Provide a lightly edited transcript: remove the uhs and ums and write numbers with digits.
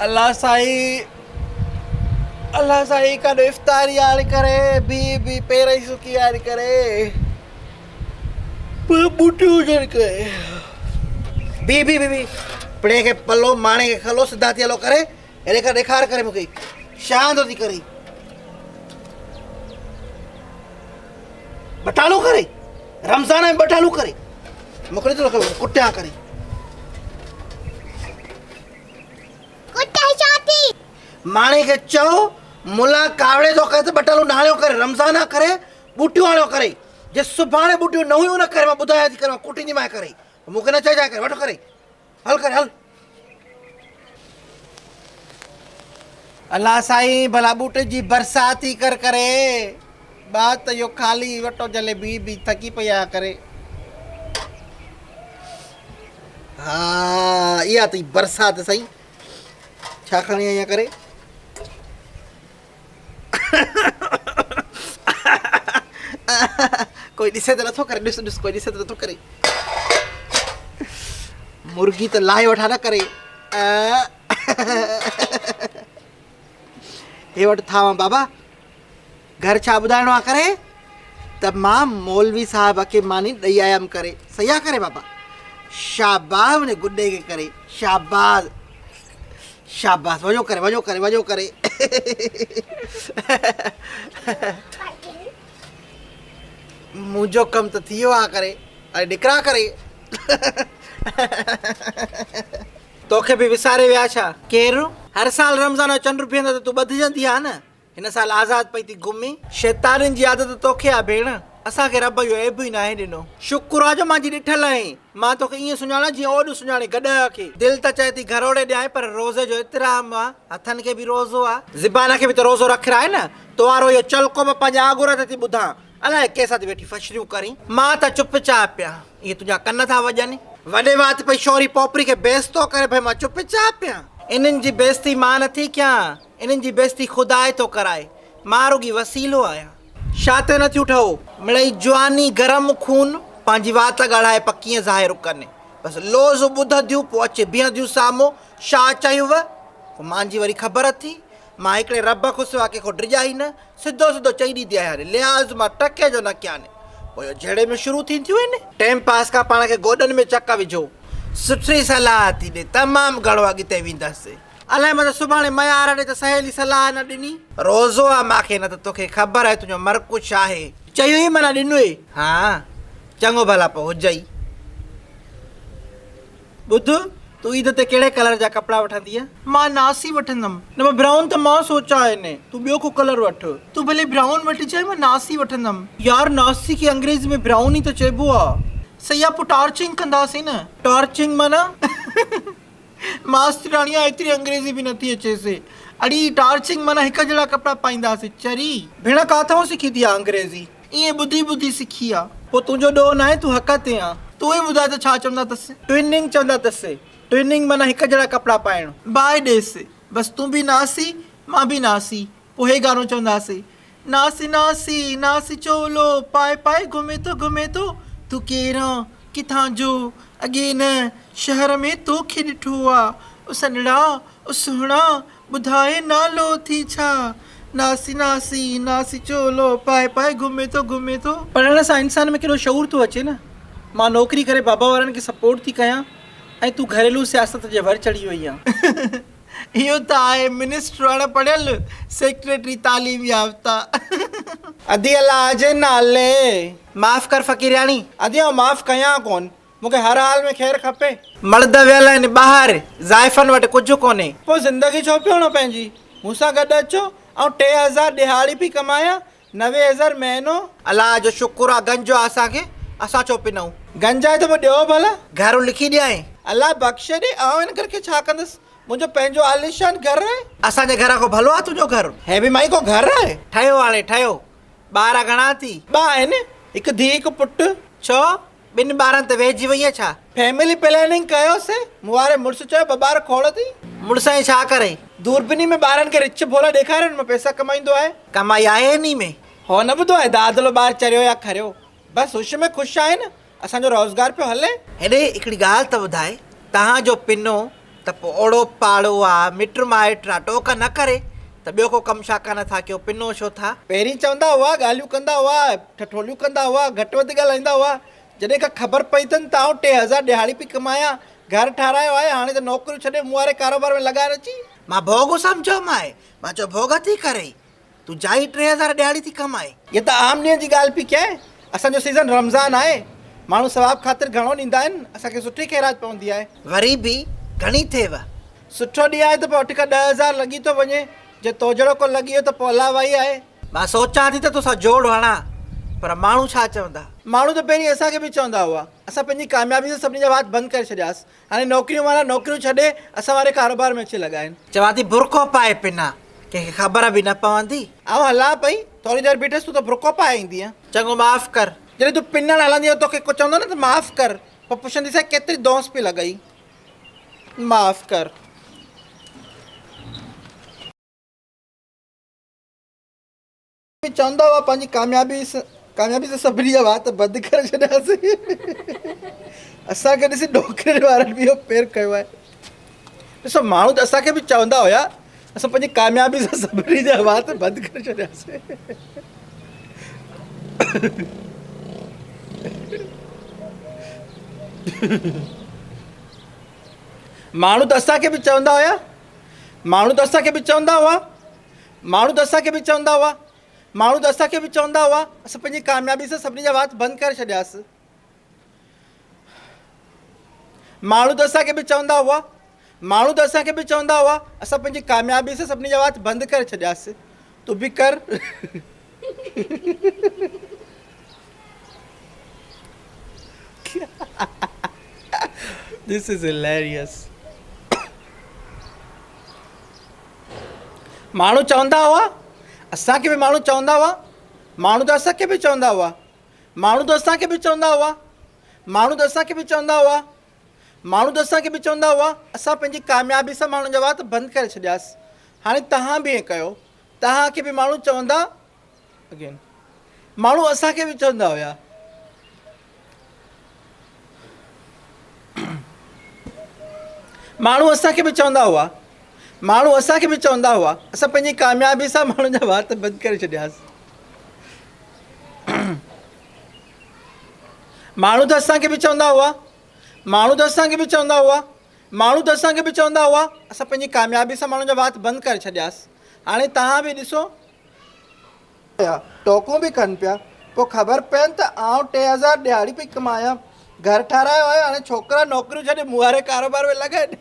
الله سائين الله سائين ڪاڏو افطاري آڻي ڪري بي بي پير ئي سڪي آڻي ڪري ٻوٽيون هجن ڪري بي بي بي بي پڙي کي پلو ماڻي کي کلو سڌا ٿي هلو ڪري هيڏي کان ڏيکار ڪري مونکي شاند ٿي ڪري ٻٽالو ڪري رمضان ۾ ٻٽالو ڪري مونکي نٿو ڪٽيان ڪري ڪٽي ڇا ٿي؟ ماڻي کي چئو ملا ڪاوڙي ٿو ڪري ته ٻٽالو نه هڻيو ڪري رمضان آ ڪري ٻوٽيون هڻيو ڪري جي سڀاڻي ٻوٽيون نه هيون نه ڪري مان ٻڌايان ٿي ڪري مان ڪٽينديمانء ڪري مون کي نه چئجانء ڪري وٺ ڪري هل ڪري هل. الله سائين ڀلا ٻوٽين جي برسات ئي ڪر ڪري ٻات ته اهو خالي وٽو جهلي بيهي بيهي ٿڪي پئي آهيان ڪري. ها اها اٿئي برسات سائين ڇا کڻي آئين ڪري. ڪوئي ڏسي ته نٿو ڪري ڏس ڏس ڪوئي ڏسي ته نٿو ڪري مرغي ته لاهي وٺا نه ڪري هي وٽ ٿاوان بابا گهر ڇا ٻڌائڻو آ ڪري ته مان مولوي صاحب کي ماني ڏئي آيم ڪري صحيح آ ڪري بابا شاباس منهنجي گڏي کي ڪري شاباس شاباس وڃو ڪري وڃو ڪري وڃو ڪري منهنجو ڪم ته ٿي ويو آ ڪري اري نڪرا ڪري توکي به وساري ويا ڇا؟ ڪير؟ هر سال رمضان جو چنڊ بيهندو ته تون ٻڌجندي آ نه؟ هن سال آزاد پئي ٿي گهمين. شيطانين جي عادت توکي آ ڀيڻ. اسان کي رب اهو عيب ئي ناهي ڏنو. شڪر آ جو مانجي ڏٺل آهين. مان توکي ائين سڃاڻان جيئن اوڏ سڃاڻي گڏهه کي. دل ته چئي ٿي گهروڙي ڏيانء پر روزي جو احترام آ. هٿن کي به روزو آ. زبان کي به ته روزو رکرائي نه. تو وارو اهو چلڪو به پنهنجي آڳورا تي ٿي ٻڌان. الائي ڪنهن سان ٿي ويٺي فشريون ڪرين. مان ته چپ چاپ پيان. اهي تنهنجا ڪن ٿا وڄن. وڏي وات پئي شوري پوپري کي بيعزتو ڪري ڀئي مان چپ چاپ پيان. انهن جي بيعزتي مان نٿي ڪيان. انهن جي بيعزتي خدا ئي ٿو ڪرائي. مان رڳي وسيلو آهيان. شا تي نٿيون ٺهو. مڙئي جواني گرم خون پنهنجي وات ڳاڙهائي پڪ ڪيئن ظاهر ڪن. بس لوز ٻڌنديون پوء اچي بيهنديون سامهون. شا چيوء؟ پوء مانجي وري خبر اٿي. مان هڪڙي رب کان سوا ڪنهن کان ڊڄان ئي نه. سڌو سڌو چئي ڏيندي آهيان. لحاظ مان ٽڪي جو نه ڪيان. پوء اهو جهيڙي ۾ شروع ٿينديون آهن. ٽيم پاس کان پاڻ کي گوڏن ۾ چڪ وجهو. سٺي صلاح ٿي ڏي. تمام گهڻو اڳتي ويندس. الائي متان سڀاڻي ميار ڏي ته سهيلي صلاح نه ڏني. روزو آ ماکي نه ته توکي خبر آهي تنهنجو مرڪو ڇا آهي. چيو ئي معنيٰ ڏنوئي. ها چڱو ڀلا پوء هجئي. ٻڌ تون عيد تي ڪهڙي ڪلر جا ڪپڙا وٺندينء؟ مان ناسي وٺندم. نه مان برائون ته مان سوچيا آهن. تون ٻيو ڪو ڪلر وٺ. تون ڀلي برائون وٺجانء مان ناسي وٺندم. يار ناسي کي انگريزي ۾ برائون ئي ته چئبو آ. صحيح آ پوء ٽارچنگ ڪنداسين نه. ٽارچنگ معنيٰ؟ ماسترياڻي آ ايتري انگريزي به نٿي اچيس. اڙي ٽارچنگ معنيٰ هڪ جهڙا ڪپڙا پائينداسين. چري. ڀيڻ ڪاٿئون سکي ٿي اها انگريزي؟ ائين ٻڌي ٻڌي سکي آ. پوء تنهنجو ڏوهه ناهي تون حق تي آن. تون ئي ٻڌاء ته ڇا چوندا اٿس؟ ٽوئننگ چوندا اٿس. ٽوئننگ معنيٰ هڪ جهڙا ڪپڙا پائڻ. باهه ڏيس. بس تون به ناسي مان به ناسي. پوء هي گانو چونداسين. ناسي ناسي ناسي چولو پائي پائي گهمي ٿو گهمي ٿو. تون ڪير آن؟ ڪٿان جو؟ اڳي نه شهر ۾ توکي ڏٺو آ. او سنهڙا او سهڻا ٻڌائي نالو ٿي ڇا؟ ناسي ناسي ناسي چولو پائي پائي گهمي ٿو گهمي ٿو. پڙهڻ سان انسان ۾ ڪيڏو شعور ٿو اچي نه. مان نوڪري ڪري بابا وارن کي سپورٽ ٿي ڪيان ۽ تون گهريلو سياست جي ور چڙهي وئي آن. اهو ته آهي منسٽر اڻ پڙهيل، سيڪريٽري تعليم يافته. ادي الله جي نالي معاف ڪر فقيرياڻي. ادي آئون معاف ڪيان ڪون. مون کي هر حال ۾ خير کپي. مرد ويل آهن ٻاهر، زائفن وٽ ڪجهه ڪونهي. پوء زندگي ڇو پيو هڻو پنهنجي؟ مون سان گڏ اچو، آئون 3000 ڏهاڙي پئي ڪمايان، 90,000 مهينو. الله جو شڪر آ گنج آ اسان کي، اسان ڇو پنئون. گنج آهي ته پوء ڏيو ڀلا. گهر لکي ڏيانء. الله بخش ڏي، آئون هن گهر کي ڇا ڪندس؟ منهنجو پنهنجو عاليشان گهر آهي. اسان جي گهر کان ڀلو آ تنهنجو گهر. هي به مائي ڪو گهر آهي؟ ٺهيو هاڻي ٺهيو. ٻار گهڻا ٿي؟ ٻه آهن، هڪ ڌيء هڪ پٽ. ڇو؟ ٻن ٻارن تي ويهجي وئينء ڇا؟ فيملي پلاننگ ڪيوسين، مون واري مڙس چيو ٻه ٻار کوڙ اٿئي. مڙس ائين ڇا ڪري؟ دوربيني ۾ ٻارن کي رڇ ڀولا ڏيکاري ان مان پئسا ڪمائيندو آهي. ڪمائي آهي انهي ۾. هو نه ٻڌو آهي دادلو ٻار چريو يا کريو. بس هوش ۾ خوش آهن، اسان جو روزگار پيو هلي. هيڏي هڪڙي ڳالهه ته ٻڌاء، توهان جو پنو ته پوء اوڙو پاڙو آ، مٽ مائٽ آ، ٽوڪ نه ڪري ته ٻيو ڪو ڪم ڇا ڪانه ٿا ڪيو، پنو ڇو ٿا؟ پهرين چوندا هئا، ڳالهيون ڪندا هئا، ٺٺوليون ڪندا هئا، گهٽ وڌ ڳالهائيندا هئا. جڏهن کان خبر پئي اٿن ته آئون 3000 ڏهاڙي پئي ڪمايان، گهر ٺارايو آهي، هاڻي ته نوڪريون ڇڏي مون واري ڪاروبار ۾ لڳائڻ اچي. مان ڀوڳ سمجهيومانء، مان چيو ڀوڳ ٿي ڪرين، تون جائي 3000 ڏهاڙي ٿي ڪمائين. هي ته عام ڏينهن جي ڳالهه پئي ڪيائين. اسان جو سيزن رمضان آهي. ماڻهو ثواب خاطر گهڻو ڏيندا آهن. اسان کي سٺي خيرات پوندي آهي. وري به گهڻي ٿئيو. سٺو ڏينهن آهي ته پوء 8 کان 10,000 لڳي ٿو وڃي. جي تو جهڙو ڪو لڳي ويو ته پوء الله وائي آهي. مان سوچان ٿي ته توسان جوڙ هڻان پر ماڻهو ڇا چوندا. ماڻهو ته پهرين اسان کي به چوندا هئا. اسان پنهنجي ڪاميابي سان سڀني جا وات بند ڪري ڇڏياس. هاڻي نوڪريون وارا نوڪريون ڇڏي اسان واري ڪاروبار ۾ اچي لڳا آهن. چوان ٿي برقعو پائي پنا، ڪنهن کي خبر به نه پوندي. آئون هلان پئي، ٿوري دير بيٺس، تون ته برقعو پائي ايندينء. چڱو معاف ڪر. جڏهن تون پنڻ هلندينء توکي ڪو چوندو نه ته معاف ڪر، پوء پڇنديسانء ڪيتري دونس پئي لڳئي. معاف ڪر. به چوندا هئا پنهنجي ڪاميابي ڪاميابي سان سڀني جا وات بند ڪري ڇڏياسين اسان کي ڏسي نوڪرين وارن به اهو پير ڪيو آهي ڏسو ماڻهو ته اسان کي به چوندا هيا اسان پنهنجي ڪاميابي سان سڀني جا وات بند ڪري ڇڏياسين ماڻهو ته اسان کي به چوندا هيا ماڻهو ته اسان کي به چوندا هئا ماڻهو ته اسان کي به چوندا هئا. ماڻهو ته اسان کي به چوندا هئا. اسان پنهنجي ڪاميابي سان سڀني جا وات بند ڪري ڇڏياس. ماڻهو ته اسان کي به چوندا هئا. ماڻهو ته اسان کي به چوندا هئا. اسان پنهنجي ڪاميابي سان سڀني جا وات بند ڪري ڇڏياس. تون به ڪر. This is hilarious. ماڻهو چوندا هئا، اسان کي به ماڻهو چوندا هئا، ماڻهو ته اسان کي به چوندا هئا، ماڻهو ته اسان کي به چوندا هئا، ماڻهو ته اسان کي به چوندا هئا، ماڻهو ته اسان کي به چوندا هئا، اسان پنهنجي ڪاميابي سان ماڻهن جا وات بند ڪري ڇڏياس، هاڻي توهان به ائين ڪيو، توهان کي به ماڻهو چوندا، Again. ماڻهو اسان کي به چوندا هيا. ماڻهو اسان کي به چوندا هئا. ماڻهو اسان کي به چوندا هئا. اسان پنهنجي ڪاميابي سان ماڻهن جا وات بند ڪري ڇڏياس. ماڻهو ته اسان کي به چوندا هئا. ماڻهو ته اسان کي به چوندا هئا. ماڻهو ته اسان کي به چوندا هئا. اسان پنهنجي ڪاميابي سان ماڻهن جا وات بند ڪري ڇڏياس. هاڻي توهان به ڏسو. پيا ٽوڪون به ڪن پيا. پوء خبر پين ته آئون 3000 ڏهاڙي پئي ڪمايان. گهر ٺارايو آهي. هاڻي ڇوڪرا نوڪريون ڇڏي مون واري ڪاروبار ۾ لڳا آهن.